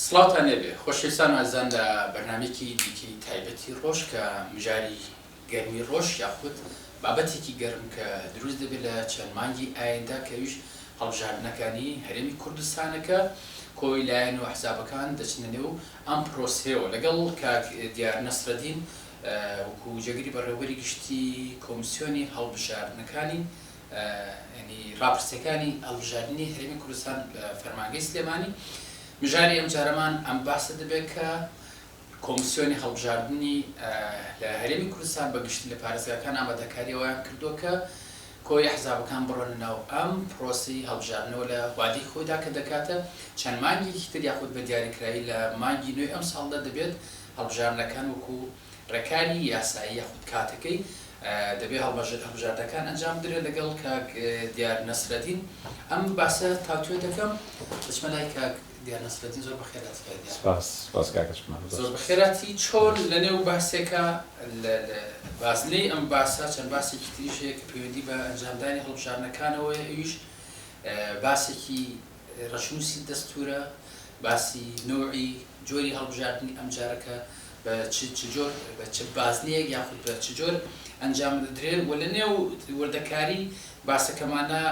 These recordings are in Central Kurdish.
سڵاوتان لێبێ خۆشەویستان و ئازیزان لە بەرنامەیەکی دیکەی تایبەتی ڕۆژ کە مژاری گەرمی ڕۆژ یاخود بابەتێکی گەرم کە دروست دەبێت لە چەند مانگی ئایندە کە ئەویش هەڵبژاردنەکانی هەرێمی کوردستانە کە کۆی لایەن و ئەحزابەکان دەچنە نێو ئەم پرۆسەیەوە لەگەڵ کاک دیار نەسرەدین وەکو جێگری بەڕێوەبەری گشتی کۆمسیۆنی هەڵبژاردنەکانی یانی ڕاپرسیەکانی هەڵبژاردنی هەرێمی کوردستان لە فەرمانگەی سلێمانی مژاری ئەمجارەمان ئەم باسە دەبێت کە کۆمسیۆنی هەڵبژاردنی لە هەرێمی کوردستان بە گشتی لە پارێزگاکان ئامادەکاری ئەوەیان کردووە کە کۆی ئەحزابەکان بڕۆنە ناو ئەم پرۆسەی هەڵبژاردنەوە لە وادەی خۆیدا کە دەکاتە چەند مانگێکی تر یاخود بە دیاریکرایی لە مانگی نۆی ئەمساڵدا دەبێت هەڵبژاردنەکان وەکو ڕێکاری یاسایی یاخود کاتەکەی دەبێ هەڵبژاردنەکان ئەنجام بدرێت لەگەڵ کاک دیار نەسرەدین ئەم باسە تاوتوێ دەکەم دەچمە لای کاک دیار نەسرەدین زۆر بەخێرهاتی کاک دیار. سپاس سپاس کاکە چمە زۆر بەخێرهاتی چۆن لەنێو باسێکا لە بازنەی ئەم باسە چەند باسێکی تریش هەیە کە پەیوەندی بە ئەنجامدانی هەڵبژاردنەکانەوەیە ئەویش باسێکی ڕەشنووسی دەستوورە، باسی نەوعی جۆری هەڵبژاردنی ئەمجارە کە بە چ چ جۆر بە چ بازنەیەک یاخود بە چ جۆر ئەنجام دەدرێ و لە نێو وردەکاری باسەکەمانە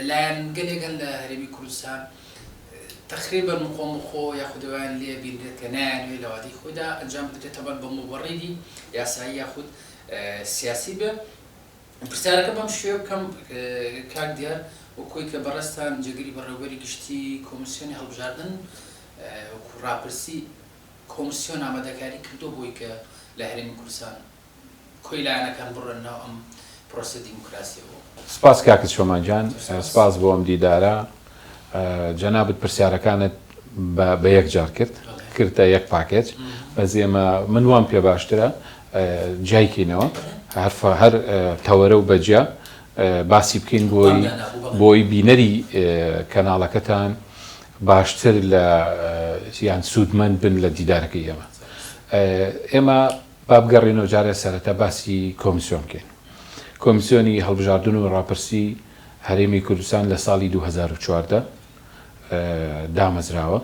لایەنگەلێک هەن لە هەرێمی کوردستان تەقریبەن مخۆ مخۆ یاخود ئەویان لێ بینرێت کە نایانەوێ لە وادەی خۆیدا ئەنجام بدرێت تەبەن بە موبەڕیری یاسایی یاخود سیاسی بێ. پرسیارەکە بەم شێوەیە بکەم کاک دیار، وەک ئەوەی کە بەڕێزتان جێگری بەڕێوەبەری گشتی کۆمیسیۆنی هەڵبژاردن وەکو ڕاپرسی کۆمیسیۆن ئامادەکاری کردووە بۆی کە لە هەرێمی کوردستان کۆی لایەنەکان بڕۆنە ناو ئەم پرۆسەی دیموکراسیەوە؟ سپاس کاکە چۆمان گیان، سپاس بۆ ئەم دیدارە. جەنابت پرسیارەکانت بە یەک جار کرد، کردە یەک پاکێج، بەس ئێمە من وام پێ باشترە جیای کەینەوە هەر تەوەرە و بەجیا باسی بکەین بۆی بۆی بینەری کەناڵەکەتان باشتر لە یان سوودمەند بن لە دیدارەکەی ئێمە. ئێمە با بگەڕێینەوە جارێ سەرەتا باسی کۆمیسیۆن بکەین. کۆمیسیۆنی هەڵبژاردن و ڕاپرسی هەرێمی کوردستان لە ساڵی 2014 دامەزراوە.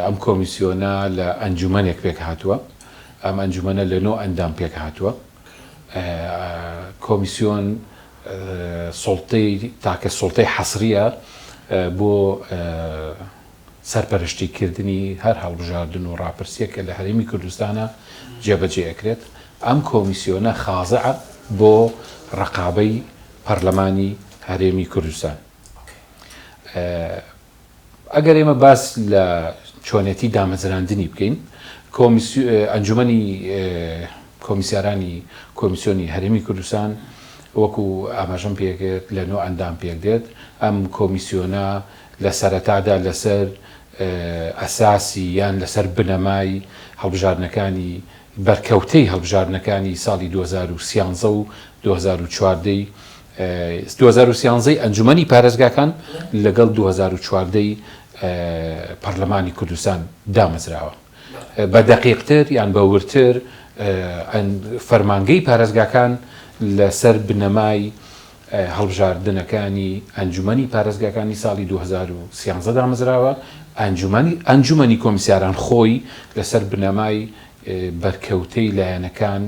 ئەم کۆمیسیۆنە لە ئەنجومەنێک پێکهاتووە، ئەم ئەنجومەنە لە نۆ ئەندام پێکهاتووە. کۆمیسیۆن سوڵتەی تاکە سوڵتەی حەسرییە بۆ سەرپەرشتیکردنی هەر هەڵبژاردن و ڕاپرسییەک کە لە هەرێمی کوردستانا جێبەجێ ئەکرێت. ئەم کۆمیسیۆنە خازعە بۆ ڕەقابەی پەرلەمانی هەرێمی کوردستان. ئەگەر ئێمە باس لە چۆنێتی دامەزراندنی بکەین، ئەنجومەنی کۆمیسیارانی کۆمیسیۆنی هەرێمی کوردستان وەکو ئاماژەم پێکرد لە نۆ ئەندام پێکدێت، ئەم کۆمیسیۆنە لە سەرەتادا لەسەر ئەساسی یان لەسەر بنەمای هەڵبژاردنەکانی بەرکەوتەی هەڵبژاردنەکانی ساڵی 2013 و 2014 ی 2013 ی ئەنجومەنی پارێزگاکان لەگەڵ 2014 ی پەرلەمانی کوردستان دامەزراوە. بە دەقیقتر یان بە وردتر فەرمانگەی پارێزگاکان لەسەر بنەمای هەڵبژاردنەکانی ئەنجومەنی پارێزگاکانی ساڵی 2013 دامەزراوە، ئەنجومەنی کۆمیسیاران خۆی لەسەر بنەمای بەرکەوتەی لایەنەکان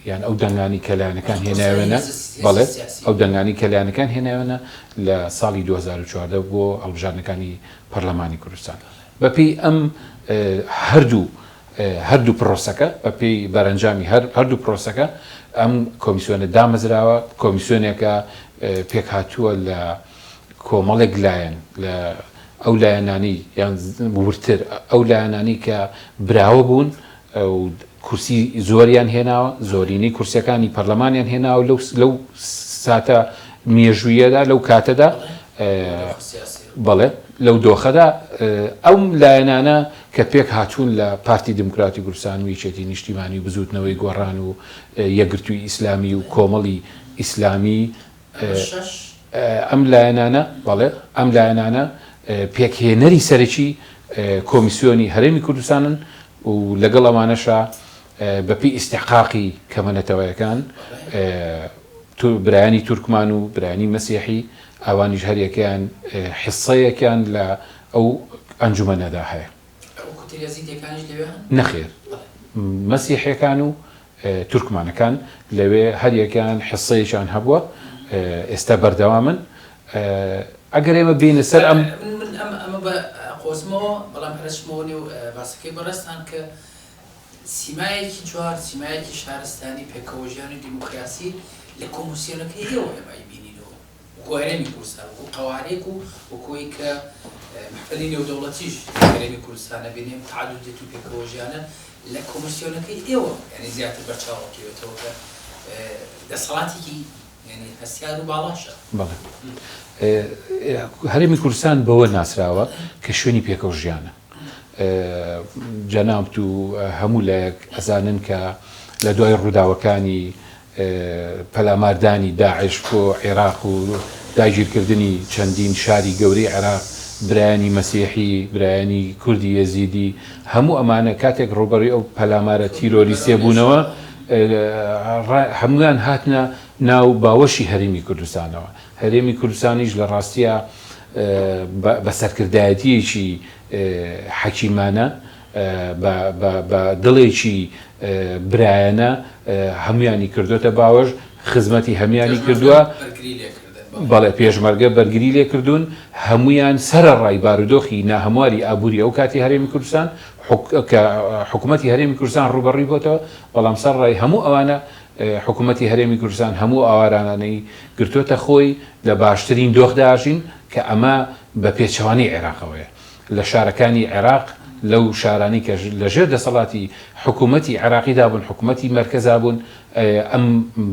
یان ئەو دەنگانی کە لایەنەکان هێناوێنە بەڵێ ئەو دەنگانی کە لایەنەکان هێناوێنە لە ساڵی 2014 بۆ هەڵبژاردنەکانی پەرلەمانی کوردستان بەپێی ئەم هەردوو هەردوو پرۆسەکە بەپێی بەرەنجامی هەر هەردوو پرۆسەکە ئەم کۆمیسیۆنە دامەزراوە کۆمیسیۆنێکە پێکهاتووە لە کۆمەڵێک لایەن لە ئەو لایەنانەی یان وردتر ئەو لایەنانەی کە براوە بوون و کورسی زۆریان هێناوە، زۆرینەی کورسیەکانی پەرلەمانیان هێناوە لەو لەو ساتە مێژوویەدا لەو کاتەدا بەڵێ لەو دۆخەدا ئەو لایەنانە کە پێک هاتوون لە پارتی دیموکراتی کوردستان و یەکێتی نیشتیمانی و بزووتنەوەی گۆڕان و یەکگرتووی ئیسلامی و کۆمەڵی ئیسلامی ئەم لایەنانە، بەڵێ، ئەم لایەنانە پێکهێنەری سەرەکی کۆمیسیۆنی هەرێمی کوردستانن و لەگەڵ ئەوانەشا بەپێی ئیستحقاقی کەمە نەتەوەیەکان برایانی تورکمان و برایانی مەسیحی ئەوانیش هەریەکەیان حیسەیەکیان لە ئەو ئەنجومەنەدا هەیە. وەکو تر یەزیدیەکانیش لەوێ هەن؟ نەخێر مەسیحیەکان و تورکمانەکان لەوێ هەریەکەیان حسەیەکیان هەبووە ئێستا بەردەوامن ئەگەر ئێمە بێینە سەر ئەم. من ئەمە بە قۆزمەوە بەڵام هەر ئەچمەوە نێو باسەکەی بەڕێزتان کە سیمایەکی جوان سیمایەکی شارستانی پێکەوەژیان و دیموکراسی لە کۆمسیۆنەکەی ئێوە ئێمە ئەیبینینەوە. وەکو هەرێمی کوردستان، وەکو قەوارەیەک و وەکو ئەوەی کە مەحفەلی نێودەوڵەتیش لە هەرێمی کوردستان ئەبینێ ئەم تەعەدودیەت و پێکەوەژیانە لە کۆمیسیۆنەکەی ئێوە یانی زیاتر بەرچاو ئەکەوێتەوە کە دەسەڵاتێکی یانی هەستیار و باڵاشە. بەڵێ هەرێمی کوردستان بەوە ناسراوە کە شوێنی پێکەوەژیانە. جەنابت و هەموو لایەک ئەزانن کە لە دوای ڕووداوەکانی پەلاماردانی داعش بۆ عێراق و داگیرکردنی چەندین شاری گەورەی عێراق، برایانی مەسیحی، برایانی کوردی یەزیدی، هەموو ئەمانە کاتێک ڕووبەڕووی ئەو پەلامارە تیرۆریستیە بوونەوە، هەموویان هاتنە ناو باوەشی هەرێمی کوردستانەوە. هەرێمی کوردستانیش لە ڕاستیا بە سەرکردایەتییەکی حەکیمانە، بە دڵێکی برایانە هەموویانی کردۆتە باوەش، خزمەتی هەموویانی کردووە. بەڵێ پێشمەرگە بەرگری لێ کردوون، هەموویان سەرەڕای بارودۆخی ناهەمواری ئابووری ئەو کاتی هەرێمی کوردستان، کە حکوومەتی هەرێمی کوردستان ڕووبەڕووی بۆتەوە، بەڵام سەرەڕای هەموو ئەوانە حکوومەتی هەرێمی کوردستان هەموو ئاوارانانەی گرتۆتە خۆی، لە باشترین دۆخدا ئەژین، کە ئەمە بە پێچەوانەی عێراقەوەیە. لە شارەکانی عێراق، لەو شارانەی کە لە ژێر دەسەڵاتی حکوومەتی عێراقیدا بوون، حکوومەتی مەرکەزا بوون، ئەم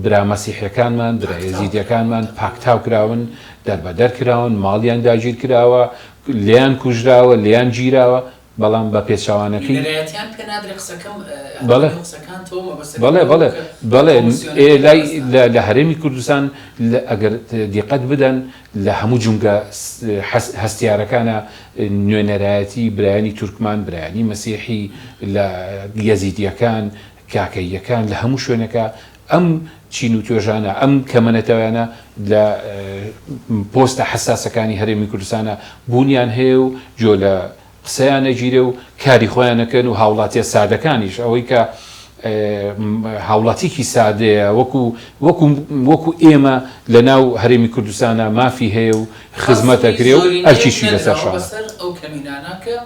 برا مەسیحیەکانمان، برا یەزیدیەکانمان پاکتاو کراون، دەربەدەر کراون، ماڵیان داگیر کراوە، لێیان کوژراوە، لێیان گیراوە، بەڵام بە پێچەوانەکەی. نوێنەرایەتیان پێ نادرێ قسەکەم بەڵێ هاتنەوە قسەکانتەوە مەبەستەکەم بەڵێ ئەوە بەڵێ بوو کە بەڵێ کۆمسیۆنەکەی ئێ لای بەڕێزتان. لە لە هەرێمی کوردستان لە ئەگەر دیقەت بدەن لە هەموو جومگە هەستیارەکانا نوێنەرایەتی برایانی تورکمان، برایانی مەسیحی، لە یەزیدیەکان، کاکەییەکان لە هەموو شوێنێکا ئەم چین و توێژانە، ئەم کەمەنەتەوەیانە لە پۆستە حەساسەکانی هەرێمی کوردستانا بوونیان هەیە و گوێ لە قسەیان ئەگیرێ و کاری خۆیان ئەکەن و هاوڵاتیە سادەکانیش ئەوەی کە هاوڵاتیکی سادەیە وەکو وەکو وەکو ئێمە لە ناو هەرێمی کوردستانا مافی هەیە و خزمەت باسی ئەکرێ و زۆرینەیەک ئەرکیشی لەسەر نەدراوە شانە. بەسەر ئەو کەمینانە کە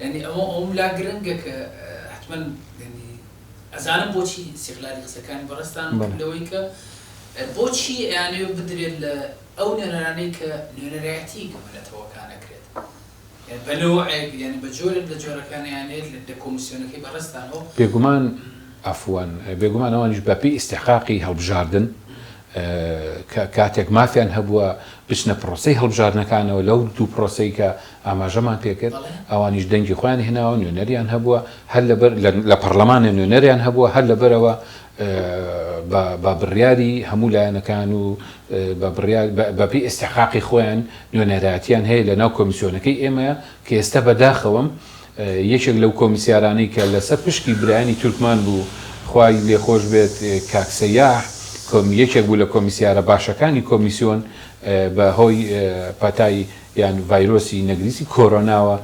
یانی ئەوە ئەوم لا گرنگە کە حتمەن یانی ئەزانم بۆچی ئیستیغلالی قسەکانی بەڕێزتانم کرد بەڵێ. لەوەی کە بۆچی ئەیانەوێ بدرێت لە ئەو نوێنەرانەی کە نوێنەرایەتی کەمە نەتەوەکان ئەکرێت بە نەوعێک یانی بە جۆرێک لە جۆرەکان ئەیانەوێت لە کۆمیسیۆنەکەی بەڕێزتانەوە. بێگومان عەفوەن بێگومان ئەوانیش بە پێی ئیستیحقاقی هەڵبژاردن کە کاتێک مافیان هەبووە بچنە پرۆسەی هەڵبژاردنەکانەوە لەو دوو پرۆسەی کە ئاماژەمان پێکرد ئەوانیش دەنگی خۆیان هێناوە نوێنەریان هەبووە هەر لەبەر لە پەڕلەمانە نوێنەریان هەبووە هەر لەبەرەوە بە بڕیاری هەموو لایەنەکان و بە بڕیار بە پێی ئیستیحقاقی خۆیان نوێنەرایەتیان هەیە لە ناو کۆمیسیۆنەکەی ئێمەیە کە ئێستا بەداخەوەم یەکێک لەو کۆمیسیارانەی کە لەسەر پشکی برایانی تورکمان بوو خوای لێ خۆش بێت کاک سەیاح یەکێک بوو لە کۆمیسیارە باشەکانی کۆمیسیۆن بە هۆی پەتای یان ڤایرۆسی نەگریسی کۆرۆناوە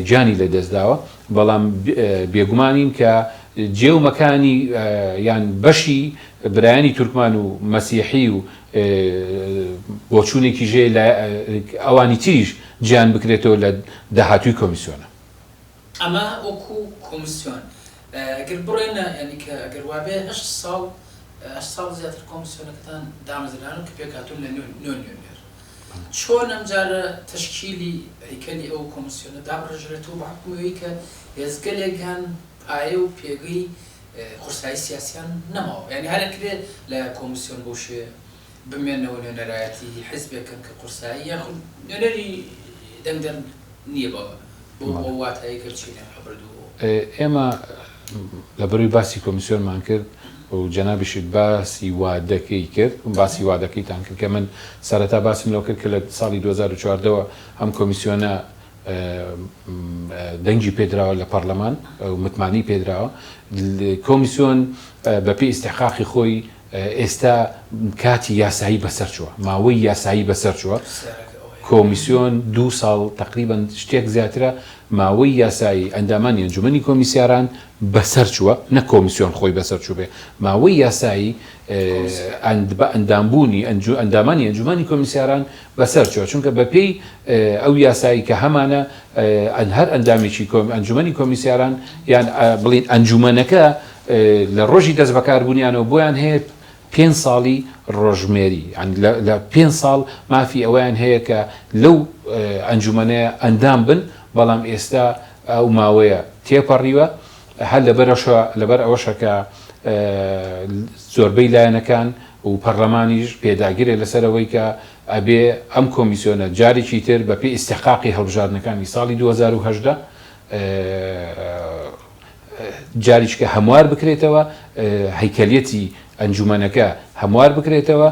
گیانی لە دەست داوە بەڵام بێگومانین کە جێ و مەکانی یان بەشی برایانی تورکمان و مەسیحی و بۆچوونێکیش هەیە لە ئەوانی تریش جیان بکرێتەوە لە داهاتووی کۆمیسیۆنە. ئەمە وەکو کۆمیسیۆن گەر بڕۆینە یانی کە گەر وابێ هەشت ساڵ هەشت ساڵ زیاتر کۆمیسیۆنەکەتان دامەزرانو کە پێکهاتوون لە نۆ نوێنەر چۆن ئەمجارە تەشکیلی هەیکەلی ئەو کۆمیسیۆنە دابڕێژرێتەوە بە حوکمی ئەوەی کە هێزگەلێک هەن پایە و پێگەی قورسایی سیاسیان نەماوە یانی هەر ئەکرێ لە کۆمیسیۆن بەو شێوەیە بمێنەوە نوێنەرایەتی حیزبێکن کە قورسایی یاخود نوێنەری دەنگدەر نییە بە بۆ ئەو واتایەی کە بچینە ڕابردوو. ئێمە لە بەروی باسی کۆمیسیۆنمان کرد و جەنابیشت باسی وادەکەی کرد باسی وادەکەیتان کرد کە من سەرەتا باسم لەوە کرد کە لە ساڵی 2014 وە ئەم کۆمیسیۆنە دەنگی پێدراوە لە پەڕلەمان و متمانەی پێدراوە کۆمیسیۆن بە پێی ئیستحقاقی خۆی ئێستا کاتی یاسایی بەسەر چووە ماوەی یاسایی بەسەر چووە. کۆمیسیۆن دوو ساڵ تەقریبەن شتێک زیاترە ماوەی یاسایی ئەندامانی ئەنجومەنی کۆمیسیاران بەسەر چووە، نەک کۆمیسیۆن خۆی بەسەر چووبێ، ماوەی یاسایی بە ئەندامبوونی ئەندامانی ئەنجومەنی کۆمیسیاران بەسەر چووە، چونکە بەپێی ئەو یاسایی کە هەمانە هەر ئەندامێکی ئەنجومەنی کۆمیسیاران یان بڵین ئەنجومەنەکە لە ڕۆژی دەستبەکاربوونیانەوە بۆیان هەیە پێنج ساڵی ڕۆژمێری یانی لە پێنج ساڵ مافی ئەوەیان هەیە کە لەو ئەنجومەنەیە ئەندام بن، بەڵام ئێستا ئەو ماوەیە تێپەڕیوە، هەر لەبەرەشە لەبەر ئەوەشە کە زۆربەی لایەنەکان و پەرلەمانیش پێداگرە لەسەر ئەوەی کە ئەبێ ئەم کۆمیسیۆنە جارێکی تر بەپێی ئیستحقاقی هەڵبژاردنەکانی ساڵی 2018 جاریچکە هەموار بکرێتەوە، هەیکەلیەتی ئەنجومەنەکە هەموار بکرێتەوە،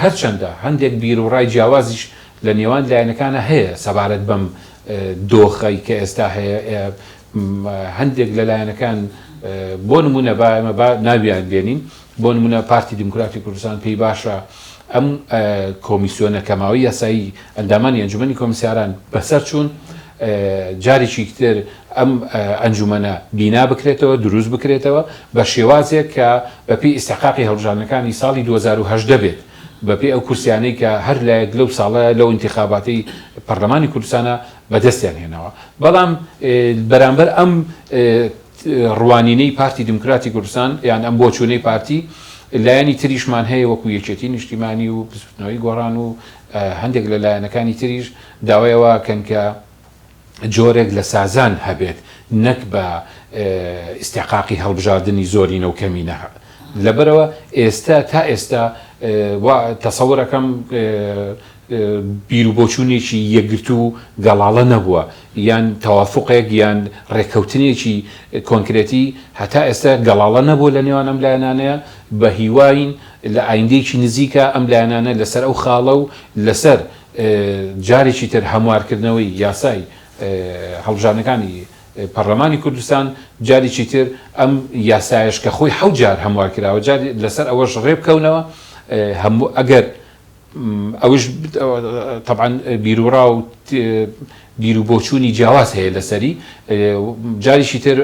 هەرچەندە هەندێک بیروڕای جیاوازیش لە نێوان لایەنەکانە هەیە سەبارەت بەم دۆخەی کە ئێستا هەیە، هەندێک لە لایەنەکان بۆ نمونە با ئێمە با ناویان بێنین، بۆ نمونە پارتی دیموکراتی کوردستان پێی باشە ئەم کۆمیسیۆنە کە ماوەی یاسایی ئەندامانی ئەنجومەنی کۆمیسیاران بەسەر چوون جارێکی تر ئەم ئەنجومەنە بینا بکرێتەوە دروست بکرێتەوە بە شێوازێک کە بەپێی ئیستحقاقی هەڵبژاردنەکانی ساڵی 2018 بێت بەپێی ئەو کورسیانەی کە هەر لایەک لەو ساڵە لەو ئینتیخاباتەی پەرلەمانی کوردستانە بەدەستیان هێناوە بەڵام بەرامبەر ئەم ڕوانینەی پارتی دیموکراتی کوردستان یان ئەم بۆچوونەی پارتی، لایەنی تریشمان هەیە وەکو یەکێتی نیشتیمانی و بزوتنەوەی گۆڕان و هەندێک لە لایەنەکانی تریش داوای ئەوە ئەکەن کە جۆرێک لە سازان هەبێت نەک بە ئیستحقاقی هەڵبژاردنی زۆرینە و کەمینە لەبەرئەوە ئێستا تا ئێستا وا تەسەور ئەکەم بیروبۆچوونێکی یەکگرتوو گەڵاڵە نەبووە، یان تەوافوقێک یان ڕێککەوتنێکی کۆنکرێتی هەتا ئێستا گەڵاڵە نەبووە لە نێوان ئەم لایەنانەیا، بە هیواین لە ئایندەیەکی نزیکا ئەم لایەنانە لەسەر ئەو خاڵە و لەسەر جارێکی تر هەموارکردنەوەی یاسای هەڵبژاردنەکانی پەڕلەمانی کوردستان جارێکی تر ئەم یاسایەش کە خۆی حەوت جار هەموار کراوە جار لەسەر ئەوەش ڕێبکەونەوە هەموو ئەگەر ئەوش تەبعەن بیروڕا و بیروبۆچوونی جیاواز هەیە لەسەری، جاریکی تر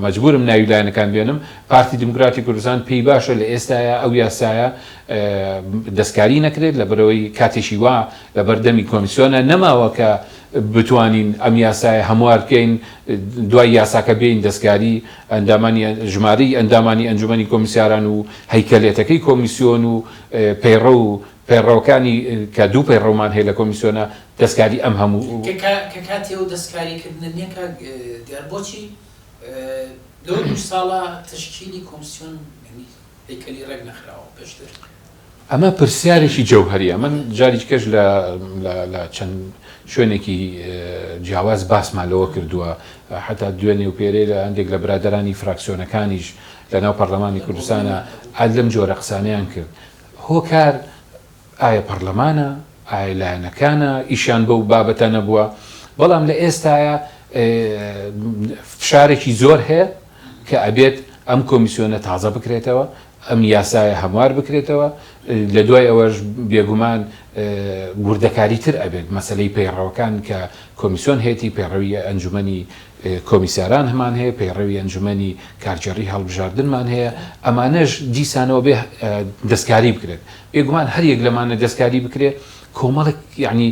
مەجبورم ناوی لایەنەکان بێنم، پارتی دیموکراتی کوردستان پێی باشە لە ئێستایا ئەو یاسایە دەستکاری نەکرێت، لەبەرئەوەی کاتێکی وا لەبەردەمی کۆمیسیۆنە نەماوە کە بتوانین ئەم یاسایە هەموار بکەین، دوای یاساکە بێین دەستکاری ئەندامانی ژمارەی ئەندامانی ئەنجومەنی کۆمیسیاران و هەیکەلێتەکەی کۆمیسیۆن و پەیڕەو و پەیڕەوەکانی کە دوو پەیڕەومان هەیە لە کۆمیسیۆنە دەستکاری ئەم هەموو. کە کاتی ئەو دەستکاری کردنە نیە کاک دیار بۆچی لەو دوو ساڵە تەشکیلی کۆمسیۆن یانی هەیکەلی ڕێک نەخراوە پێشتر؟ ئەمە پرسیارێکی جەوهەریە من جاریکەش لە لە چەند شوێنێکی جیاواز باسمان لەوە کردووە حتا دوێنێ و پێرێ لە هەندێک لە برادەرانی فراکسیۆنەکانیش لەناو پەڕلەمانی کوردستانا ئا لەم جۆرە قسانەیان کرد. هۆکار ئایا پەڕلەمانە؟ ئایا لایەنەکانە ئیشیان بەو بابەتە نەبووە؟ بەڵام لە ئێستایا فشارێکی زۆر هەیە کە ئەبێت ئەم کۆمیسیۆنە تازە بکرێتەوە، ئەم یاسایە هەموار بکرێتەوە، لە دوای ئەوەش بێگومان وردەکاری تر ئەبێت، مەسەلەی پەیڕەوەکان کە کۆمیسیۆن هەیەتی، پەیڕەوی ئەنجومەنی کۆمیسیاران هەمان هەیە، پەیڕەوی ئەنجومەنی کارگێڕی هەڵبژاردنمان هەیە، ئەمانەش دیسانەوە بێ دەستکاری بکرێت. بێگومان هەر یەک لەمانە دەستکاری بکرێت کۆمەڵێک یانی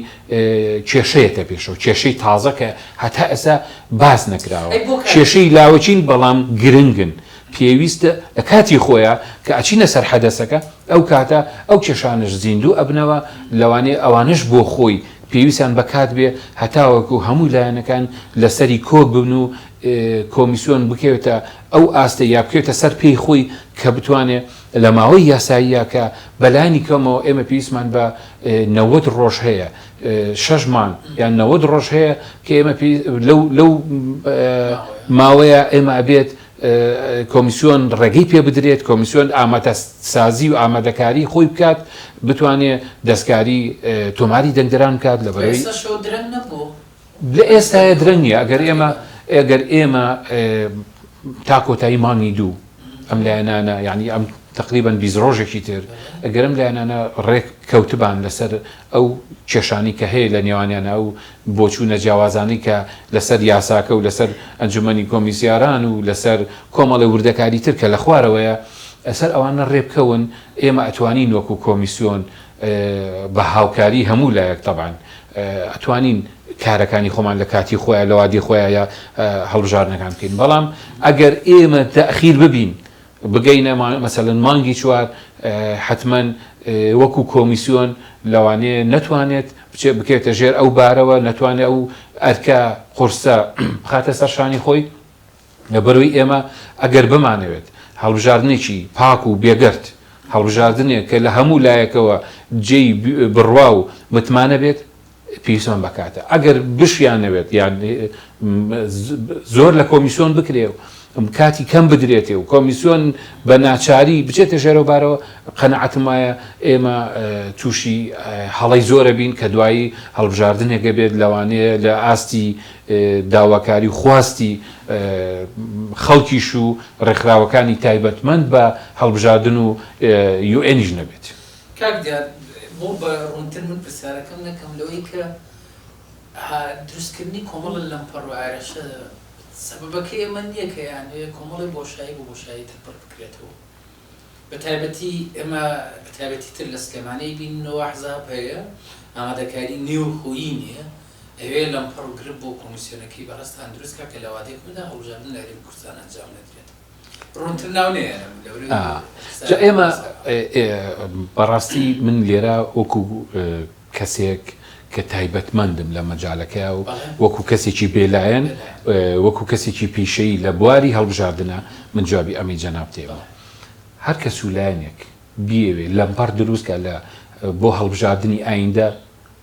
کێشەیەتە پێشەوە، کێشەی تازە کە هەتا ئێستا باس نەکراوە، کێشەی لاوەکین بەڵام گرنگن، پێویستە لە کاتی خۆیا کە ئەچینە سەر حەدەسەکە ئەو کاتە ئەو کێشانەش زیندوو ئەبنەوە، لەوانەیە ئەوانەش بۆ خۆی پێویستیان بە کات بێ هەتاوەکو هەموو لایەنەکان لەسەری کۆک ببن و کۆمیسیۆن بکەوێتە ئەو ئاستەی یا بکەوێتە سەر پێی خۆی کە بتوانێ لە ماوەی یاساییە کە بەلایەنی کەمەوە ئێمە پێویستمان بە 90 ڕۆژ هەیە شەش مانگ یان 90 ڕۆژ هەیە کە ئێمە لەو لەو ماوەیە ئێمە ئەبێت کۆمیسیۆن ڕێگەی پێ بدرێت، کۆمیسیۆن ئامادەسازی و ئامادەکاری خۆی بکات، بتوانێ دەستکاری تۆماری دەنگدەران بکات لە بەرەی. ئێستاشەوە درەنگ نەبوو؟ لە ئێستایا درەنگ نییە، ئەگەر ئێمە ئەگەر ئێمە تا کۆتایی مانگی دوو ئەم لایەنانە یانی ئەم. تەقریبەن 20 ڕۆژێکی تر، ئەگەر ئەم لایەنانە ڕێک کەوتبان لەسەر ئەو کێشانەی کە هەیە لە نێوانیانا، ئەو بۆچوونە جیاوازانەی کە لەسەر یاساکە و لەسەر ئەنجومەنی کۆمیسیاران و لەسەر کۆمەڵێ وردەکاری تر کە لە خوارەوەیە، لەسەر ئەوانە ڕێبکەون، ئێمە ئەتوانین وەکو کۆمیسیۆن بە هاوکاری هەموو لایەک تەبعەن ئەتوانین کارەکانی خۆمان لە کاتی خۆیا لە وادەی خۆیا هەڵبژاردنەکان بکەین، بەڵام ئەگەر ئێمە تەئخیر ببین بگەینە مەسەلەن مانگی چوار حەتمەن وەکو کۆمیسیۆن لەوانەیە نەتوانێت بچێ بکەوێتە ژێر ئەو بارەوە، نەتوانێت ئەو ئەرکە قورسە بخاتە سەر شانی خۆی. لەبەرئەوەی ئێمە ئەگەر بمانەوێت هەڵبژاردنێکی پاک و بێگەرد، هەڵبژاردنێک کە لە هەموو لایەکەوە جێی بڕوا و متمانە بێت، پێویستمان بە کاتە. ئەگەر بشیانەوێت یان زۆر لە کۆمیسیۆن بکرێ و کاتی کەم بدرێتێ و کۆمیسیۆن بە ناچاری بچێتە ژێرەو بارەوە، قەناعەتم وایە ئێمە تووشی هەڵەی زۆرە بین کە دوایی هەڵبژاردنێک ئەبێت لەوانەیە لە ئاستی داواکاری و خواستی خەڵکیش و ڕێکخراوەکانی تایبەتمەند بە هەڵبژاردن و یوئێنیش نەبێت. کاک دیار بۆ بە ڕوونتر من پرسیارەکەم نەکەم لەوەی کە دروستکردنی کۆمەڵە لەمپەڕ و ئارەشە سەبەبەکەی ئەمە نییە کە یانەوێ کۆمەڵی بۆشایی بۆ بۆشایی تر پڕ بکرێتەوە بە تایبەتی ئێمە بە تایبەتی تر لە سلێمانی بینینەوە ئەحزاب هەیە ئامادەکاری نێوخۆیی نییە ئەوێ لەمپەڕ و گرفت بۆ کۆمیسیۆنەکەی بەڕێزتان دروست کا کە لە وادەی خۆیدا هەڵبژاردن لە هەرێمی کوردستان ئەنجام نەدرێت. ڕوونتر ناو نەیەنم لەورەی جا ئێمە بەڕاستی من لێرە وەکو کەسێک کە تایبەتمەندم لە مەجالەکەیا و وەکو کەسێکی بێلایەن وەکو کەسێکی پیشەیی لە بواری هەڵبژاردنە من جوابی ئەمەی جەنابت ئێمە هەر کەس و لایەنێک بیەوێ لەمپەڕ دروست کا لە بۆ هەڵبژاردنی ئایندە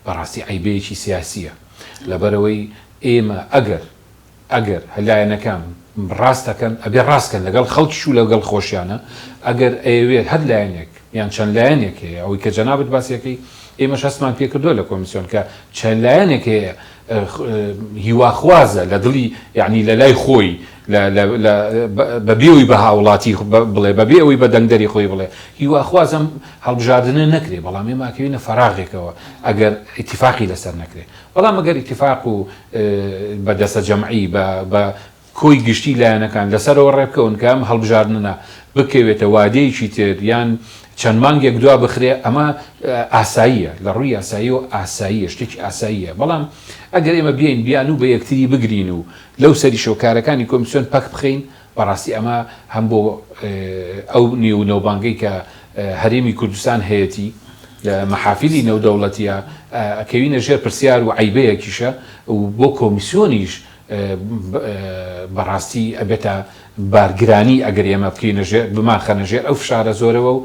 بەڕاستی عەیبەیەکی سیاسیە لەبەرئەوەی ئێمە ئەگەر ئەگەر لایەنەکان ڕاست ئەکەن ئەبێ ڕاست کەن لەگەڵ خەڵکیش و لەگەڵ خۆشیانە ئەگەر ئەیەوێت هەر لایەنێک یان چەند لایەنێک هەیە ئەوەی کە جەنابت باسی ئەکەی ئێمەش هەستمان پێکردووە لە کۆمیسیۆن کە چەند لایەنێک هەیە هیواخوازە لە دڵی یعنی لە لای خۆی بە بێ ئەوەی بە هاوڵاتی بڵێ بە بێ ئەوەی بە دەنگدەری خۆی بڵێ هیواخوازم هەڵبژاردنە نەکرێ بەڵام ئێمە ئەکەوینە فەراغێکەوە ئەگەر ئیتیفاقی لەسەر نەکرێ بەڵام ئەگەر ئیتیفاق و بە دەسەجەمعی بە بە کۆی گشتی لایەنەکان لەسەرەوە ڕێبکەون کە ئەم هەڵبژاردنە بکەوێتە وادەیەکی تر یان چەند مانگێک دوا بخرێ ئەمە ئاساییە لە ڕووی یاساییەوە ئاساییە شتێکی ئاساییە بەڵام ئەگەر ئێمە بێین بیانوو بە یەکتری بگرین و لەو سەریشەوە کارەکانی کۆمیسیۆن پەک بخەین بەڕاستی ئەمە هەم بۆ ئەو نێو و نەوبانگەی کە هەرێمی کوردستان هەیەتی لە مەحافیلی نێودەوڵەتیە ئەکەوینە ژێر پرسیار و عەیبەیەکیشە و بۆ کۆمیسیۆنیش بەڕاستی ئەبێتە بارگرانی ئەگەر ئێمە بکەینە ژێر بمانخەنە ژێر ئەو فشارە زۆرەوە و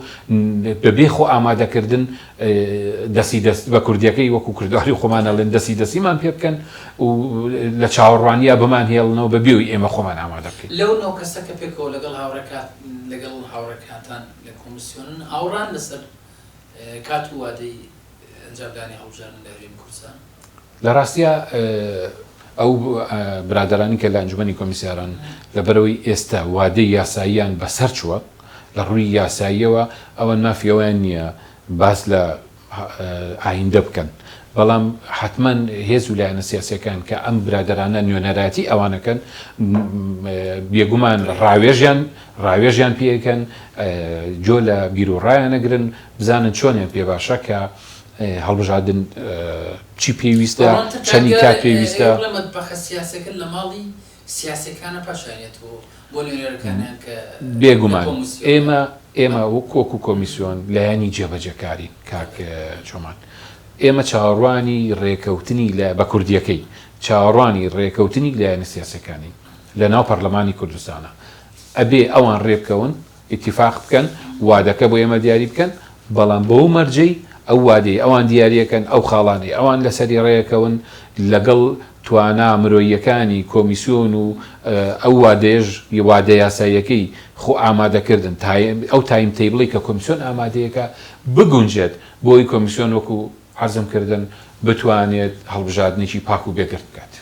بەبێ خۆ ئامادەکردن دەستی دەست بە کوردیەکەی وەکو کوردواری خۆمان ئەڵێن دەستی دەستیمان پێ بکەن و لە چاوەڕوانیا بمانهێڵنەوە بەبێ ئەوەی ئێمە خۆمان ئامادە بکەین. لەو نۆ کەسە کە پێکەوە لەگەڵ هاوڕێکات لەگەڵ هاوڕێکانتان لە کۆمیسیۆنن هاوڕان لەسەر کات و وادەی ئەنجامدانی هەڵبژاردن لە هەرێمی کوردستان؟ لە ڕاستیا ئەو برادەرانی کە لە ئەنجومەنی کۆمیسیاران لەبەرئەوەی ئێستا وادەی یاساییان بەسەر چووە لە ڕووی یاساییەوە ئەوان مافی ئەوەیان نییە باس لە ئایندە بکەن بەڵام حەتمەن هێز و لایەنە سیاسیەکان کە ئەم برادەرانە نوێنەرایەتی ئەوانەکەن بێگومان ڕاوێژیان ڕاوێژیان پێکەن جۆ لە بیرو ڕایانەگرن بزانن چۆنیان پێ باشە کە هەڵبژاردن چی پێویستە چەنی کات پێویستە. مەتبەخە سیاسەکە لە ماڵی سیاسیەکانە پاشانێتەوە بۆ نوێنەرەکانیان کە لە بێگومان کۆمیسیۆنە. ئێمە ئێمە وەکو وەکو کۆمیسیۆن لایەنی جێبەجێکارین کاک چۆمان ئێمە چاوەڕوانی ڕێکەوتنی لە بە کوردیەکەی چاوەڕوانی ڕێکەوتنی لایەنە سیاسیەکانین لە ناو پەڕلەمانی کوردستانە ئەبێ ئەوان ڕێبکەون ئیتیفاق بکەن، وادەکە بۆ ئێمە دیاری بکەن، بەڵام بەو مەرجەی ئەو وادەی ئەوان دیاریەکەن، ئەو خاڵانەی ئەوان لەسەری ڕێکەون لەگەڵ توانا مرۆییەکانی کۆمیسیۆن و ئەو وادەیەش وادە یاساییەکەی خۆ ئامادەکردن ئەو time table ەی کە کۆمیسیۆن ئامادەیەکە بگونجێت بۆی کۆمیسیۆن وەکو عەرزم کردن بتوانێت هەڵبژاردنێکی پاک و بێگەرد بکات.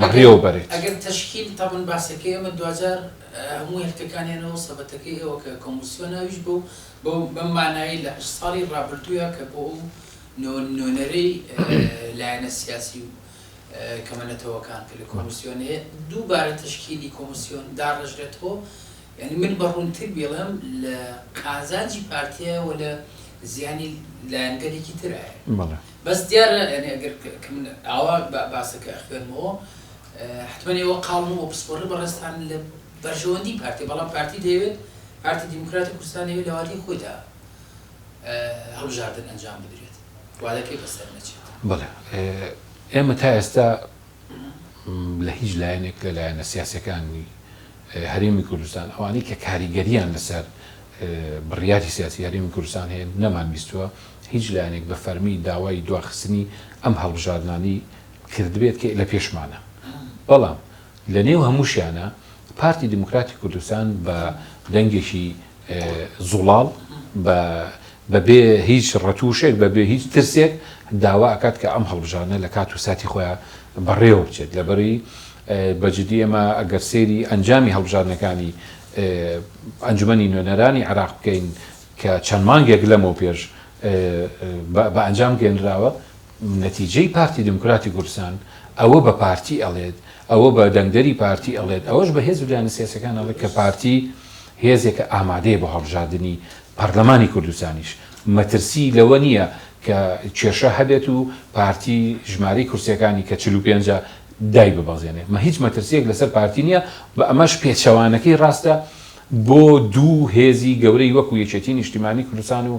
بەڕێوە بەرێت. ئەگەر تەشکیل تەبعەن باسەکەی ئێمە دواجار هەموو هێلکەکانیانەوە سەبەتەکەی ئێوە کە کۆمسیۆنە ئەویش بەو بەو بەم مانایەی لە هەشت ساڵی ڕابردوویا کە بۆ ئەو نوێنەرەی لایەنە سیاسی و کەمە نەتەوەکان کە لە کۆمسیۆن هەیە دووبارە تەشکیلی کۆمسیۆن داڕێژرێتەوە یانی من بە ڕوونتر بیڵێم لە قازانجی پارتیە و لە زیانی لایەنگەلێکی ترایە. بەڵێ. بەس دیارە یانی ئەگەر کە من ئاوا باسەکە ئەخوێنمەوە حتمەن ئێوە قاڵن و پسپۆڕی بەڕێزتان لە بەرژەوەندی پارتی بەڵام پارتی دەیەوێت پارتی دیموکراتی کوردستان دەیەوێت لە وادەی خۆیدا هەڵبژاردن ئەنجام بدرێت وادەکەی بەسەر نەچێت. بەڵێ ئێمە تا ئێستا لە هیچ لایەنێک لە لایەنە سیاسیەکانی هەرێمی کوردستان ئەوانەی کە کاریگەریان لەسەر بڕیاری سیاسی هەرێمی کوردستان هەیە نەمان بیستووە هیچ لایەنێک بە فەرمی داوای دواخستنی ئەم هەڵبژاردنانەی کردبێت کە لە پێشمانە بەڵام لە نێو هەمووشیانە پارتی دیموکراتی کوردستان بە دەنگێکی زوڵاڵ بە بەبێ هیچ ڕەتوشێک بەبێ هیچ ترسێک داوا ئەکات کە ئەم هەڵبژاردنە لە کات و ساتی خۆیان بەڕێوە بچێت لەبەری بە جدی ئێمە ئەگەر سەیری ئەنجامی هەڵبژاردنەکانی ئەنجومەنی نوێنەرانی عێراق بکەین کە چەند مانگێک لەمەو پێش بە ئەنجام گەێنراوە نەتیجەی پارتی دیموکراتی کوردستان ئەوە بە پارتی ئەڵێت ئەوە بە دەنگدەری پارتی ئەڵێت ئەوەش بە هێز و لایەنە سیاسەکان ئەڵێت کە پارتی هێزێکە ئامادەیە بۆ هەڵبژاردنی پەرلەمانی کوردستانیش مەترسی لەوە نییە کە کێشە هەبێت و پارتی ژمارەی کورسیەکانی کە 45 ە دای ببەزێنێ مە هیچ مەترسیەک لەسەر پارتی نییە بە ئەمەش پێچەوانەکەی ڕاستە بۆ دوو هێزی گەورەی وەکو یەکێتی نیشتیمانی کوردستان و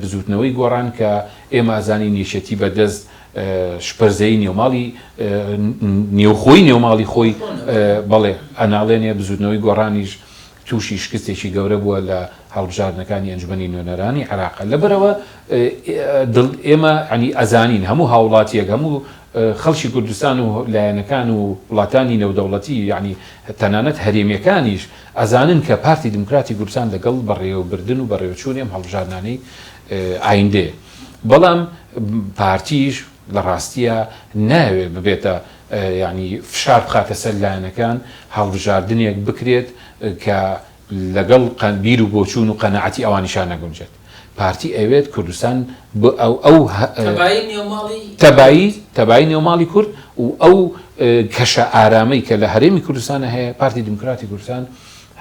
بزوتنەوەی گۆڕان کە ئێمە ئەزانین یەکێتی بە دەست شپرزەیی نێوماڵی نێوخۆی نێوماڵی خۆی بەڵێ ئەناڵێنێ بزوتنەوەی گۆڕانیش تووشی شکستێکی گەورە بووە لە هەڵبژاردنەکانی ئەنجومەنی نوێنەرانی عێراق لەبەرئەوە دڵ ئێمە ینی ئەزانین هەموو هاوڵاتیەک هەموو خەڵکی کوردستان و لایەنەکان و وڵاتانی نێودەوڵەتی یعنی تەنانەت هەرێمیەکانیش ئەزانن کە پارتی دیموکراتی کوردستان لەگەڵ بەڕێوەبردن و بەڕێوەچوونی ئەم هەڵبژاردنانەی ئایندەیە بەڵام پارتیش لە ڕاستییا نایەوێت ببێتە یانی فشار بخاتە سەر لایەنەکان هەڵبژاردنێک بکرێت کە لەگەڵ بیر و بۆچوون و قەناعەتی ئەوانیشا نەگونجێت. پارتی ئەیەوێت کوردستان ئەو ئەو تەبایی نێوماڵی تەبایی تەبایی نێوماڵی کورد و ئەو کەشە ئارامەی کە لە هەرێمی کوردستانە هەیە پارتی دیموکراتی کوردستان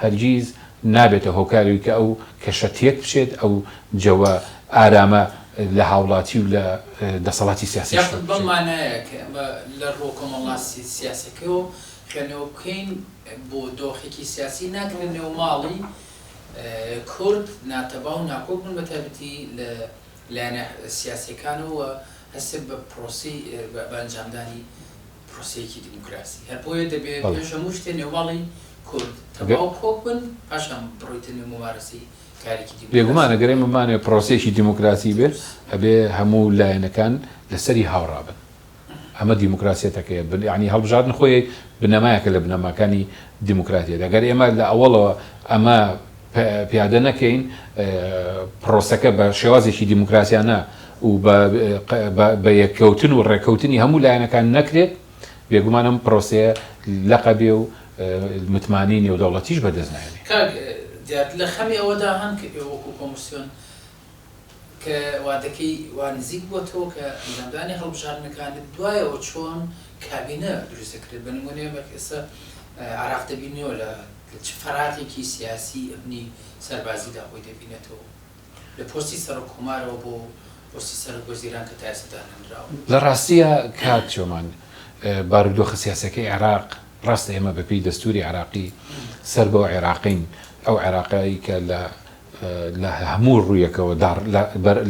هەرگیز نابێتە هۆکاری کە ئەو کەشە تێک بچێت، ئەو جەوە ئارامە لە هاوڵاتی و لە دەسەڵاتی سیاسیش یاخود تێک بەم بچێت. مانایە کە ئێمە لە ڕووە کۆمەڵناسی سیاسەکەوە خوێندنەوە بکەین بۆ دۆخێکی سیاسی ناکرێت نێوماڵی کورد ناتەبا و ناکۆک بن بە تایبەتی لە لایەنە سیاسیەکانەوە و هەستێت بە پرۆسەی بە ئەنجامدانی پرۆسەیەکی دیموکراسی هەر بۆیە دەبێ پێش هەموو شتێ نێوماڵی کورد تەبا و کۆک بن پاشان بڕۆیتە نێو مومارەسەی کارێکی دیموکراسی. بێگومان ئەگەر ئێمە بمانەوێ پرۆسەیەکی دیموکراسی بێ ئەبێ هەموو لایەنەکان لەسەری هاوڕا بن ئەمە دیموکراسیەتەکەیە یانی هەڵبژاردن خۆی بنەمایەکە لە بنەماکانی دیموکراتیەت ئەگەر ئێمە لە ئەوەڵەوە ئەمە پیادە نەکەین پرۆسەکە بە شێوازێکی دیموکراسیانە و بە یەککەوتن و ڕێککەوتنی هەموو لایەنەکان نەکرێت، بێگومان ئەم پرۆسەیە لەقە بێ و متمانەی نێودەوڵەتیش بەدەست نایەنێ. کاک دیار، لە خەمی ئەوەدا هەن کە ئێوە وەکوو کۆمیسیۆن کە وادەکەی وا نزیک بۆتەوە کە ئەنجامدانی هەڵبژاردنەکانت دوایەوە چۆن کابینە دروست دەکرێت؟ بە نموونە ئێمە ئێستا عێراق دەبینینەوە لە چ فەراغێکی سیاسی، ئەمنی، سەربازیدا خۆی دەبینێتەوە؟ لە پۆستی سەرۆک کۆمارەوە بۆ پۆستی سەرۆک وەزیران کە تا ئێستا دانەنراوە. لە ڕاستیا کاک چۆمان بارودۆخە سیاسیەکەی عێراق ڕاستە ئێمە بە پێی دەستوری عێراقی سەر بەو عێراقەین ئەو عێراقەی کە لە لە هەموو ڕوویەکەوە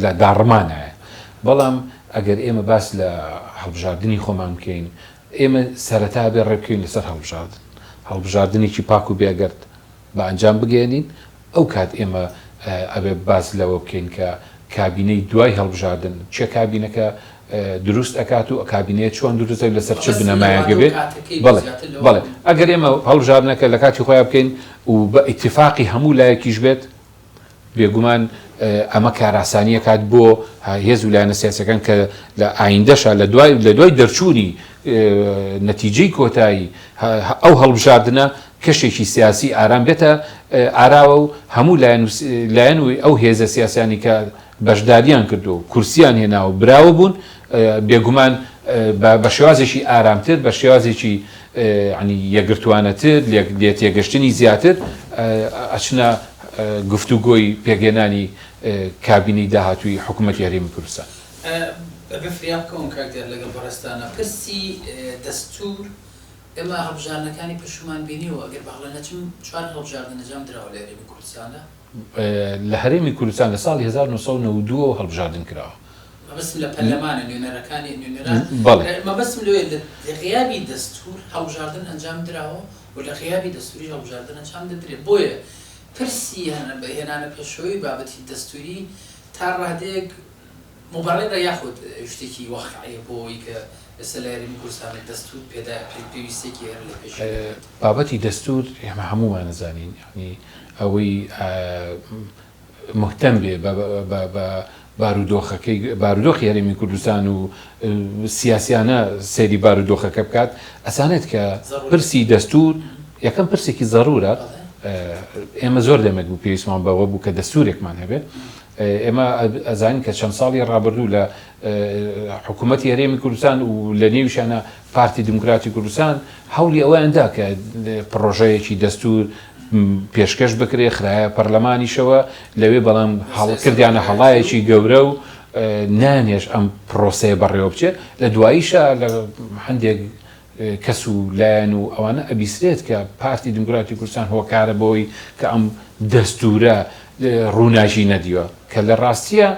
لە داڕمانایە بەڵام ئەگەر ئێمە باس لە هەڵبژاردنی خۆمان بکەین ئێمە سەرەتا بێ ڕێبکەوین لەسەر هەڵبژاردن هەڵبژاردنێکی پاک و بێگەرد بە ئەنجام بگەیەنین، ئەو کات ئێمە ئەبێ باس لەوە بکەین کە کابینەی دوای هەڵبژاردن کێ کابینەکە دروست ئەکات و کابینەیە چۆن دروست دەبێت لەسەر چ بنەمایەک بێت بەڵێ بەڵێ ئەگەر ئێمە هەڵبژاردنەکە لە کاتی خۆیان بکەین و بە ئیتفاقی هەموو لایەکیش بێت بێگومان ئەمە کارئاسانی ئەکات بۆ هێز و لایەنە سیاسیەکان کە لە ئایندەشا لە دوای لە دوای دەرچوونی نەتیجەی کۆتایی ئەو هەڵبژاردنە کەشێکی سیاسی ئارام بێتە ئاراوە و هەموو لایەن و لایەن و ئەو هێزە سیاسیانی کە بەشداریان کردووە و کورسیان هێناوە و براوە بوون بێگومان بە شێوازێکی ئارامتر بە شێوازێکی یانی یەکگرتووانەتر لێتێگەشتنی زیاتر ئەچنە گفتوگۆی پێکهێنانی کابینەی داهاتووی حکوومەتی هەرێمی کوردستان. ئەبێ فریا بکەوم کاک دیار لەگەڵ بەڕێزتانا پرسی دەستوور ئێمە هەڵبژاردنەکانی پێشوومان بینیوە ئەگەر بە هەڵە نەچم چوار هەڵبژاردن ئەنجام دراوە لە هەرێمی کوردستانا. لە هەرێمی کوردستان لە ساڵی 1992 ەوە هەڵبژاردن کراوە. مەبەستم لە پەرلەمانە، نوێنەرەکانی نوێنەران، بەڵێ. مەبەستم لەوەیە لە غیابی دەستوور هەڵبژاردن ئەنجام دراوە و لە غیابی دەستووریش هەڵبژاردن ئەنجام دەدرێت. بۆیە پرسی هێنانە پێشەوەی بابەتی دەستووری تا ڕادەیەک موبەڕیڕە یاخود شتێکی واقعیە بۆ ئەوەی کە ئێستا لە هەرێمی کوردستان دەستوور پێدا پێویستیەکی هەر لە پێشینە بێت. بابەتی دەستوور ئێمە هەموومان ئەزانین یانی ئەوەی مهتەم بێ بە بارودۆخەکەی بارودۆخی هەرێمی کوردستان و سیاسیانە سەیری بارودۆخەکە بکات ئەزانێت کە پرسی دەستور یەکەم پرسێکی زەرورە ئێمە زۆر دەمێک بوو پێویستمان بەوە بوو کە دەستورێکمان هەبێت ئێمە ئەزانین کە چەند ساڵی ڕابردوو لە حکوومەتی هەرێمی کوردستان و لە نێویشانە پارتی دیموکراتی کوردستان هەوڵی ئەوەیان دا کە پڕۆژەیەکی دەستور پێشکەش بکرێ، خرایە پەرلەمانیشەوە لەوێ، بەڵام کردیانە هەڵایەکی گەورە و نایانهێشت ئەم پڕۆسەیە بەڕێوە بچێ، لە دواییشا لە هەندێک کەس و لایەن و ئەوانە ئەبیسرێت کە پارتی دیموکراتی کوردستان هۆکارە بەوەی کە ئەم دەستورە ڕووناکی نەدیوە، کە لە ڕاستییا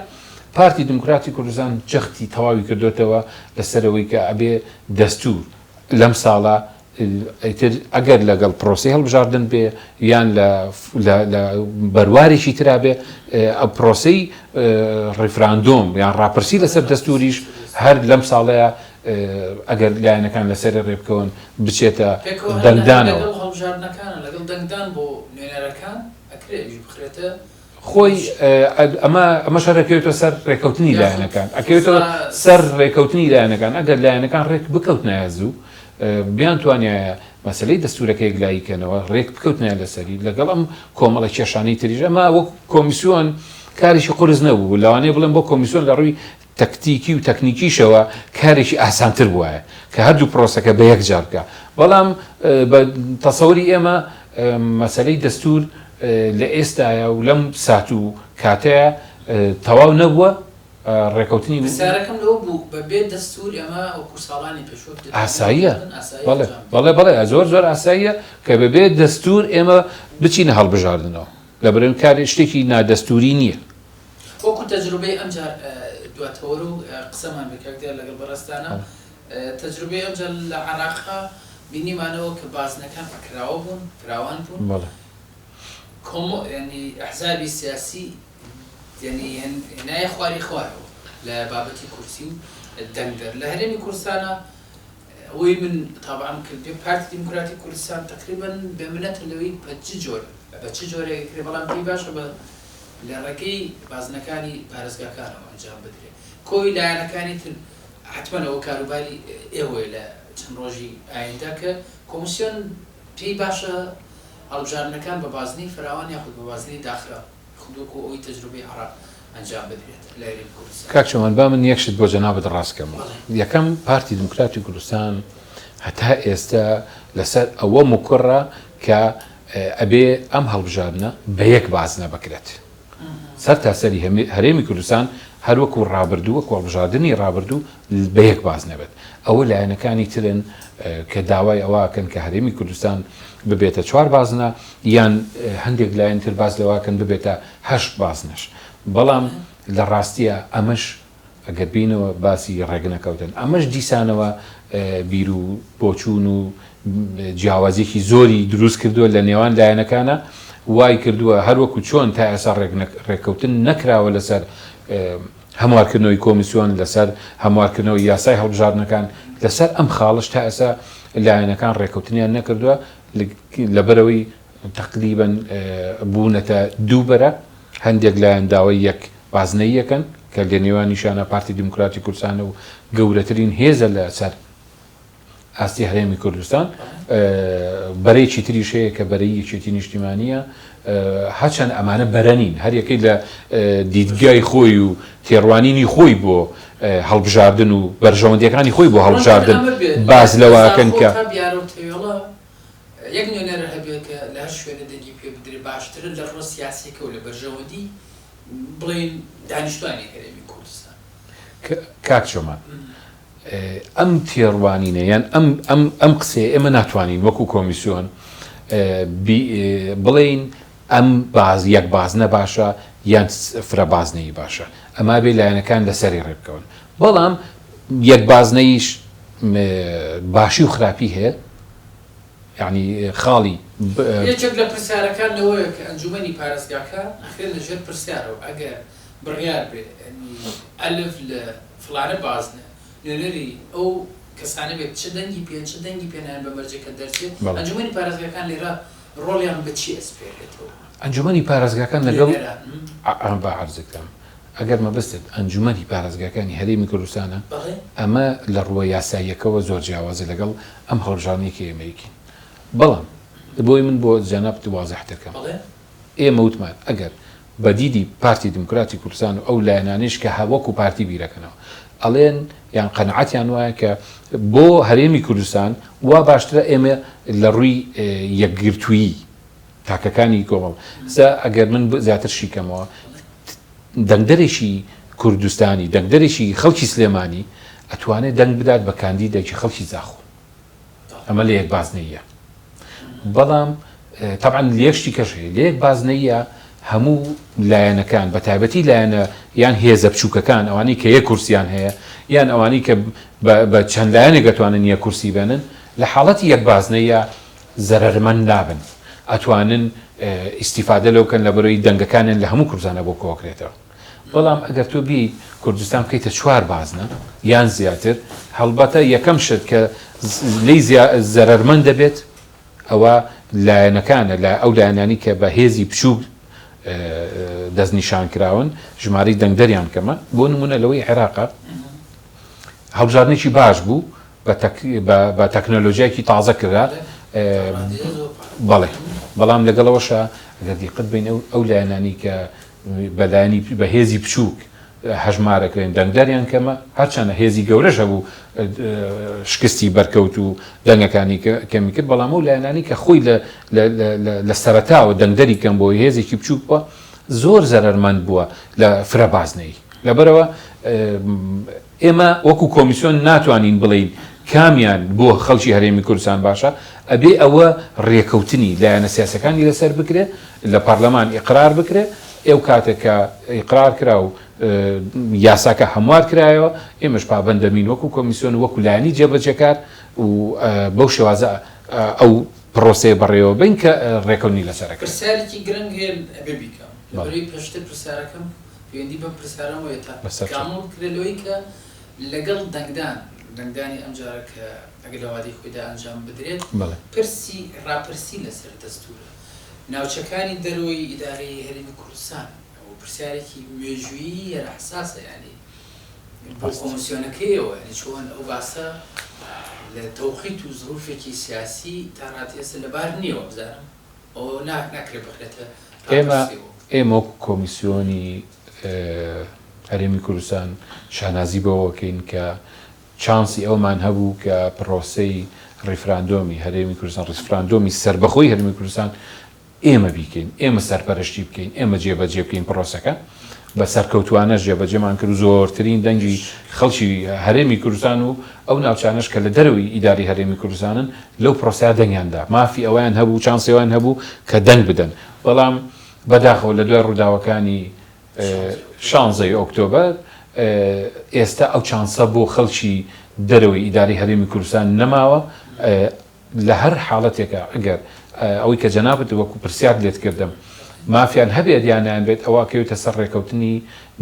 پارتی دیموکراتی کوردستان جەختی تەواوی کردۆتەوە لەسەر ئەوەی کە ئەبێ دەستور لەم ساڵە ئیتر ئەگەر لەگەڵ پرۆسەی هەڵبژاردن بێ یان لە لە بەروارێکی ترا بێ ئەو پرۆسەی ڕیفراندۆم یان ڕاپرسی لەسەر دەستوریش هەر لەم ساڵەیە ئەگەر لایەنەکان لەسەری ڕێبکەون بچێتە دەنگدانەوە. لەگەڵ هەڵبژاردنەکانە لەگەڵ دەنگدان بۆ نوێنەرەکان ئەکرێ ئەویش بخرێتە خۆی ئەمە ئەمەش هەر ئەکەوێتەوە سەر ڕێکەوتنی لایەنەکان ئەکەوێتەوە سەر ڕێکەوتنی لایەنەکان ئەگەر لایەنەکان ڕێک بکەوتنایە زوو بیانتوانایە مەسەلەی دەستورەکە یەکلایی کەنەوە ڕێک بکەوتنایە لەسەری لەگەڵ ئەم کۆمەڵە کێشانەی تریش ئەمە وەک کۆمیسیۆن کارێکی قورس نەبوو لەوانەیە بڵێم بۆ کۆمیسیۆن لە ڕووی تەکتیکی و تەکنیکیشەوە کارێکی ئاسانتر بوایە کە هەردوو پرۆسەکە بە یەک جار بکا بەڵام بە تەسەوری ئێمە مەسەلەی دەستور لە ئێستایا و لەم سات و کاتەیا تەواو نەبووە ڕێکەوتنی پرسیارەکەم لەوە بوو بە بێ دەستور ئێمە وەکو ساڵانی پێشوو ئاساییە بەڵێ بەڵێ بەڵێ زۆر زۆر ئاساییە کە بە بێ دەستور ئێمە بچینە هەڵبژاردنەوە لەبەرئەوەی کاری شتێکی نادەستوری نییە. وەکو تەجروبەی ئەمجار دوا تەوەر و قسەمان بێ کاک دیار لەگەڵ بەڕێزتانە تەجروبەی ئەمجار لە عێراقا بینیمانەوە کە بازنەکان کراوە بوون فراوان بوون بەڵێ. کۆمۆ یانی ئەحزابی سیاسی یانی هێنایە خواری خوارەوە لە بابەتی کورسی و دەنگدەر لە هەرێمی کوردستانا ئەوەی من تابعم کردبێ پارتی دیموکراتی کوردستان تەقریبەن بێ منەتە لەوەی بە چ جۆر بە چ جۆرێک ئەکرێ بەڵام پێی باشە بە لە ڕێگەی بازنەکانی پارێزگاکانەوە ئەنجام بدرێ کۆی لایەنەکانی تر حەتمەن ئەوە کاروباری ئێوەیە لە چەند ڕۆژی ئایندە کە کۆمیسیۆن پێی باشە هەڵبژاردنەکان بە بازنەی فراوان یاخود بە بازنەی داخراو خود وەکو ئەوەی تەجروبەی عێراق ئەنجام بدرێت لە هەرێمی کوردستان. کاک چۆمان با من یەک شت بۆ جەنابت ڕاست کەمەوە. یەکەم پارتی دیموکراتی کوردستان هەتا ئێستا لەسەر ئەوە مکوڕە کە ئەبێ ئەم هەڵبژاردنە بە یەک بازنە بکرێت. سەرتاسەری هەرێمی کوردستان هەر وەکو ڕابردوو وەکو هەڵبژاردنی ڕابردوو بە یەک بازنە بێت. ئەوە لایەنەکانی ترن کە داوای ئەوە ئەکەن کە هەرێمی کوردستان ببێتە چوار بازنە یان هەندێک لایەنی تر باس لەوە ئەکەن ببێتە هەشت بازنەش. بەڵام لە ڕاستیا ئەمەش ئەگەر بێینەوە باسی ڕێکنەکەوتن ئەمەش دیسانەوە بیر و بۆچوون و جیاوازیەکی زۆری دروست کردووە لە نێوان لایەنەکانە وای کردووە هەروەکو چۆن تا ئێستا ڕێککەوتن نەکراوە لەسەر هەموارکردنەوەی کۆمیسیۆن لەسەر هەموارکردنەوەی یاسای هەڵبژاردنەکان لەسەر ئەم خاڵش تا ئێستا لایەنەکان ڕێککەوتنیان نەکردووە لەبەرەوەی تەقریبەن بوونەتە دوو بەرە. هەندێک لایەن داوای یەک بازنەیی ئەکەن کە لە نێوانیشیانا پارتی دیموکراتی کوردستانە و گەورەترین هێزە لە سەر ئاستی هەرێمی کوردستان. بەرەیەکی تریش هەیە کە بەرەی یەکێتی نیشتیمانییە. هەرچەند ئەمانە بەرە نین، هەر یەکەی لە دیدگای خۆی و تێڕوانینی خۆی بۆ هەڵبژاردن و بەرژەوەندییەکانی خۆی بۆ ڕەنگە هەڵبژاردن ئەمە بێت لە باس لەوە زاخۆ ئەکەن کە. تا بیارە و تەوێڵە یەک نوێنەر هەبێ کە لە هەر شوێنێ دەنگی پێ بدرێ باشترە لە ڕووە سیاسیەکەوە لە بەرژەوەندی بڵێین دانیشتوانی هەرێمی کوردستان. کاک چۆمان ئەم تێڕوانینە یان ئەم ئەم ئەم قسەیە ئێمە ناتوانین وەکو کۆمیسیۆن بڵێین ئەم باز یەک بازنە باشە یان فرە بازنەیی باشە ئەما بێ لایەنەکان لەسەری ڕێبکەون بەڵام یەک بازنەیش باشی و خراپی هەیە یانی خاڵی. یەکێک لە پرسیارەکان لەوەیە کە ئەنجومەنی پارێزگاکان ئەخرێنە ژێر پرسیارەوە ئەگەر بڕیار بێ ئەلف لە فڵانە بازنە نوێنەری ئەو کەسانە بێت چ دەنگی پێن چ دەنگی پێ نایەن بە مەرجێک کە دەرچێت ئەنجومەنی پارێزگاکان لێرە ڕۆڵیان بە چی ئەسپێرێتەوە؟ ئەنجومەنی پارێزگاکان لەگەڵ با عەرزت کەم ئەگەر مەبەستت ئەنجومەنی پارێزگاکانی هەرێمی کوردستانە، ئەمە لە ڕووە یاساییەکەوە زۆر جیاوازە لەگەڵ ئەم هەڵبژاردنەی کە ئێمە ئەیکەین. بەڵام بۆی من بۆ جەنابت وازحتر کەم. ئێمە وتمان ئەگەر بە دیدی پارتی دیموکراتی کوردستان و ئەو لایەنانەیش کە وەکو پارتی بیرەکەنەوە ئەڵێن یان قەناعەتیان وایە کە بۆ هەرێمی کوردستان وا باشترە ئێمە لە ڕووی یەکگرتوویی تاکەکانی کۆمەڵ ئێستا ئەگەر من زیاتر شیکەمەوە دەنگدەرێکی کوردستانی دەنگدەرێکی خەڵکی سلێمانی ئەتوانێت دەنگ بدات بە کاندیدێکی خەڵکی زاخۆ ئەمە لە یەک بازنەیە بەڵام تەبعەن لە یەک شتی کەش هەیە لە یەک بازنەیە هەموو لایەنەکان بە تایبەتی لایەنە یان هێزە بچووکەکان ئەوانەی کە یەک کورسیان هەیە یان ئەوانەی کە بە چەند لایەنێک ئەتوانن یەک کورسی بێنن لە حاڵەتی یەک بازنەیە زەرەرمەند نابن ئەتوانن ئیستیفادە لەو بکەن لەبەرەی دەنگەکانیان لە هەموو کوردستانا بۆ کۆکرێتەوە بەڵام ئەگەر تۆ بیت کوردستان بکەیتە چوار بازنە یان زیاتر هەڵبەتە یەکەم شت کە لێی زەرەرمەند دەبێت ئەوە لایەنەکانە لە ئەو لایەنانی کە بە هێزی بچووک دەستنیشان کراون ژمارەی دەنگدەریان کەمە بۆ نمونە لەوەی عێراقا هەڵبژاردنێکی باش بوو بە تەکنەلۆژیایەکی تازە کرا بەڵێ بەڵام لەگەڵەوەشە ئەگەر دیقەت بین ئەو لایەنانی کە بەلایەنی بە هێزی بچووک هەژمارەکرێن دەنگدەریان کەمە هەرچەنە هێزی گەورەش هەبوو شکستی بەرکەوت و دەنگەکانی کەمی کرد بەڵام ئەو لایەنانی کە خۆی لە سەرەتاوە دەنگدەری کەم بۆ هێزێکی بچووک بووە زۆر زەرەرمەند بووە لە فرە بازنەی لەبەرەوە ئێمە وەکو کۆمیسیۆن ناتوانین بڵێین کامیان بۆ خەڵکی هەرێمی کوردستان باشە، ئەبێ ئەوە رێکەوتنی لایەنە سیاسیەکانی لەسەر بکرێ، لە پەرلەمان ئیقرار بکرێ، ئەو کاتە کە ئیقرار کرا و یاساکە هەموار کرایەوە، ئێمەش پابەند دەبین وەکو کۆمیسیۆن و وەکو لایەنی جێبەجێکار و بەو شێوازە ئەو پرۆسەیە بەڕێوە بەین کە رێکەونی لەسەر ئەکرێ. پرسیارێکی گرنگ هەیە ئەبێ بیکەم، لەبەرئەوەی پێشتر پرسیارەکەم پەیوەندی بەم پرسیارەوەیە تا کامڵ بکرێت لەوەی کە لەگەڵ دەنگدان، دەنگدانی ئەمجارە کە ئەگەر لە وادەی خۆیدا ئەنجام بدرێت، پرسی ڕاپرسی لەسەر دەستوورە، ناوچەکانی دەرەوەی ئیدارەی هەرێمی کوردستان، ئەوە پرسیارێکی مێژوویی هەرە حەساسە، یانی بۆ کۆمیسیۆنەکەیەوە، یانی چۆن ئەو باسە لە تەوقیت و زروفێکی سیاسی تا ڕادەی ئێستا لەبار نییە وابزانم. ئێمە ئێمە وەکو کۆمیسیۆنی هەرێمی کوردستان شانازی بەوەکەین کە چانسی ئەومان هەبوو کە پرۆسەی ڕیفراندۆمی هەرێمی کوردستان ڕیفراندۆمی سەربەخۆی هەرێمی کوردستان ئێمە بیکەین ئێمە سەرپەرشتی بکەین ئێمە جێبەجێ بکەین پرۆسەکە بە سەرکەوتوانەش جێبەجێمان کرد و زۆرترین دەنگی خەڵکی هەرێمی کوردستان و ئەو ناوچانەش کە لە دەرەوەی ئیداری هەرێمی کوردستانن لەو پرۆسەیە دەنگیان دا، مافی ئەوەیان هەبوو، چانسی ئەوەیان هەبوو کە دەنگ بدەن، بەڵام بەداخەوە لە دوای ڕووداوەکانی شانزەی ئۆکتۆبەر ئێستا ئەو چانسە بۆ خەڵکی دەرەوەی ئیداری هەرێمی کوردستان نەماوە. لە هەر حاڵەتێکا ئەگەر ئەوەی کە جەنابت وەکو پرسیار لێت کردم مافیان هەبێت یان نایانبێت ئەوە ئەکەوێتە سەر ڕێکەوتنی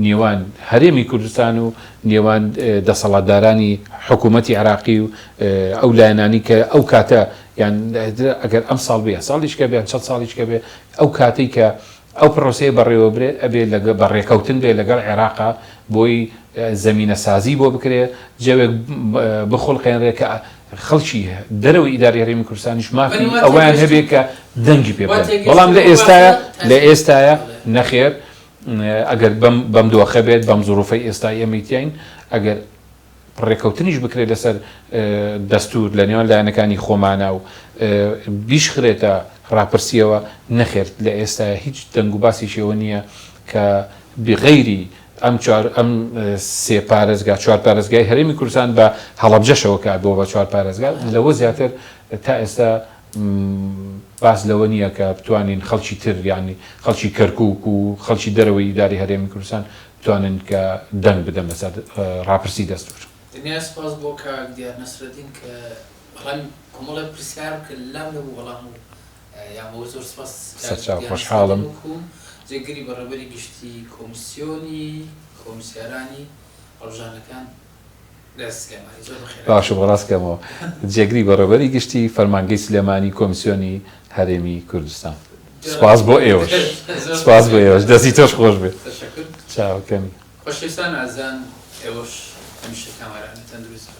نێوان هەرێمی کوردستان و نێوان دەسەڵاتدارانی حکوومەتی عێراقی و ئەو لایەنانی کە ئەو کاتە یان ئەگەر ئەم ساڵ بێ ساڵیشکە بێ چەند ساڵیشکە بێ ئەو کاتەی کە. ئەو پرۆسەیە بەڕێوەبرێ ئەبێ لەگە بە ڕێکەوتن بێ لەگەڵ عێراقا بۆی زەمینەسازی بۆ بکرێ جەوێک بخوڵقێنرێ کە خەڵکی دەرەوەی ئیدارەی هەرێمی کوردستانیش مافی ئەوەیان هەبێ کە دەنگی پێ بدەن بەڵام لە ئێستایا لە ئێستایا نەخێر ئەگەر بەم بەم دۆخە بێت بەم زروفەی ئێستای ئێمەی تیاین ئەگەر ڕێکەوتنیش بکرێت لەسەر دەستور لە نێوان لایەنەکانی خۆمانە و بیشخرێتە ڕاپرسیەوە نەخێر لە ئێستا هیچ دەنگ و باسێکی ئەوە نییە کە بغەیری ئەم چوار ئەم سێ پارێزگا چوار پارێزگای هەرێمی کوردستان بە هەڵەبجەشەوە کە بۆ بە چوار پارێزگا لەوە زیاتر تا ئێستا باس لەوە نییە کە بتوانین خەڵکی تر یانی خەڵکی کەرکوک و خەڵکی دەرەوەی ئیداری هەرێمی کوردستان بتوانن کە دەنگ بدەن لەسەر ڕاپرسی دەستور. دنیا سپاس بۆ کاک دیار نەسرەدین کە وەڵامی کۆمەڵێک پرسیار کە لام نەبوو وەڵام و یان بۆ زۆر سپاس کاک سەرچاو دیار خۆشحاڵم. نەسرەدین وەکوو جێگری بەڕێوەبەری گشتی کۆمیسیۆنی کۆمیسیارانی هەڵبژاردنەکان لە سلێمانی زۆر بەخێرهاتن. باشە بۆ ڕاست کەمەوە جێگری بەڕێوەبەری گشتی فەرمانگەی سلێمانی کۆمیسیۆنی هەرێمی کوردستان. سپاس بۆ ئێوەش سپاس بۆ ئێوەش دەستی تۆش خۆش بێ. تەشەکر. چاوەکەمی. خۆشەویستان ئازیزان ئێوەش هەمیشە کامەران و تەندروست بن.